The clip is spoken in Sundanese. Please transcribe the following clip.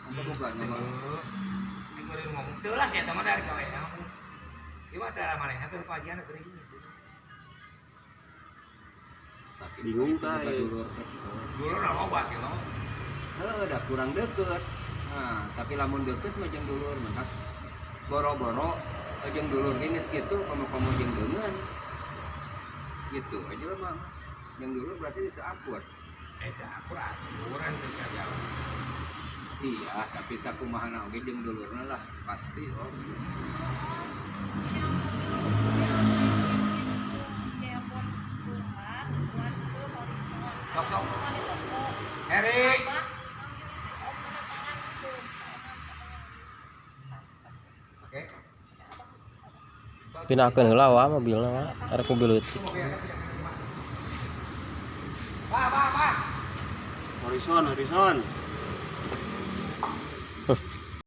Boga nomor. Ini ngomong teu lah sia mah dari gawe. Ieu mah teh manehna teh pajian geuring gitu. Tapi Bingung itu tah, boga ya. dulur teh. Dulur na loba gitu. Heuh, da kurang deket. Nah, tapi lamun deket mah jeung dulur mantap. Boro-boro jeung dulur ge geus kitu komo-komo jeung deungeun. Gitu aja lah mah. Jeung dulur berarti geus teu akur. Eta akur aturan teu jauh. Iya, tapi sakumahana oge jeung dulurna lah pasti om. Sok sok. Erik. Oke. Pindahkeun heula wa mobilna wa, arek mobil leutik. Pak, pak, pak. Horizon, horizon.